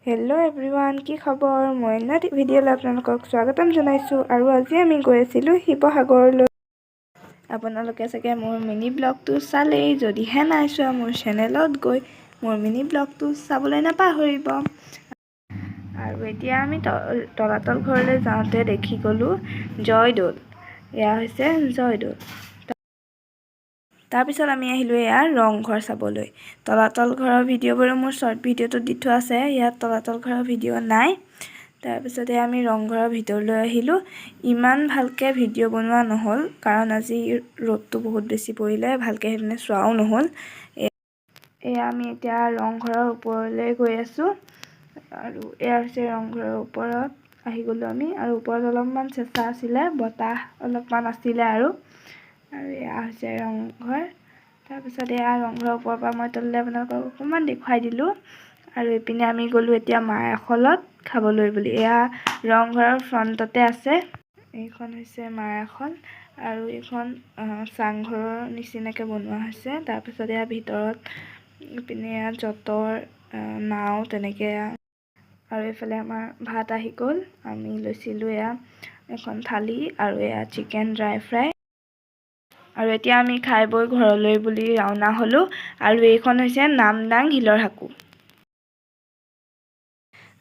Hello' everyone, কি খবৰ? মই অন্য এটি ভিডিঅ'লৈ আপোনালোকক স্বাগতম জনাইছোঁ। আৰু আজি আমি গৈ আছিলোঁ শিৱসাগৰলৈ। আপোনালোকে চাগে মোৰ মিনি ব্লগটো চালেই। যদিহে নাই চোৱা, মোৰ চেনেলত গৈ মোৰ মিনি ব্লগটো চাবলৈ নাপাহৰিব। আৰু এতিয়া আমি তলাতল ঘৰলৈ যাওঁতে দেখি গ'লোঁ জয়দৌল। এয়া হৈছে জয়দৌল। তাৰপিছত আমি আহিলোঁ এয়া ৰংঘৰ চাবলৈ। তলাতল ঘৰৰ ভিডিঅ'বোৰো মোৰ শ্বৰ্ট ভিডিঅ'টোত দি থোৱা আছে। ইয়াত তলাতল ঘৰৰ ভিডিঅ' নাই। তাৰপিছতে আমি ৰংঘৰৰ ভিতৰলৈ আহিলোঁ। ইমান ভালকৈ ভিডিঅ' বনোৱা নহ'ল, কাৰণ আজি ৰ'দটো বহুত বেছি পৰিলে, ভালকৈ সেইদিনা চোৱাও নহ'ল। এয়া আমি এতিয়া ৰংঘৰৰ ওপৰলৈ গৈ আছোঁ। আৰু এয়া হৈছে ৰংঘৰৰ ওপৰত আহি গ'লোঁ আমি। আৰু ওপৰত অলপমান চেঁচা আছিলে, বতাহ অলপমান আছিলে। আৰু আৰু এয়া হৈছে ৰংঘৰ। তাৰপিছত এয়া ৰংঘৰৰ ওপৰৰ পৰা মই তললৈ আপোনালোকক অকণমান দেখুৱাই দিলোঁ। আৰু এইপিনে আমি গ'লোঁ এতিয়া মায়াশলত খাবলৈ বুলি। এয়া ৰংঘৰৰ ফ্ৰণ্টতে আছে। এইখন হৈছে মায়াশল আৰু এইখন চাংঘৰৰ নিচিনাকৈ বনোৱা হৈছে। তাৰপিছত এয়া ভিতৰত ইপিনে এয়া যঁতৰ, নাও তেনেকৈ। আৰু এইফালে আমাৰ ভাত আহি গ'ল। আমি লৈছিলোঁ এয়া এখন থালি আৰু এয়া চিকেন ড্ৰাই ফ্ৰাই। আৰু এতিয়া আমি খাই বৈ ঘৰলৈ বুলি ৰাওনা হ'লোঁ। আৰু এইখন হৈছে নামদাং শিলৰ সাঁকো।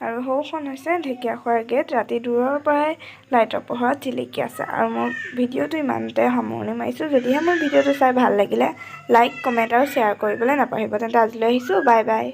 আৰু সৌখন হৈছে ঢেকীয়াখোৱাৰ গেট। ৰাতি দূৰৰ পৰাই লাইটৰ পোহৰত জিলিকি আছে। আৰু মোৰ ভিডিঅ'টো ইমানতে সামৰণি মাৰিছোঁ। যদিহে মোৰ ভিডিঅ'টো চাই ভাল লাগিলে, লাইক, কমেণ্ট আৰু শ্বেয়াৰ কৰিবলৈ নাপাহৰিব। তেন্তে আজিলৈ আহিছোঁ, বাই বাই।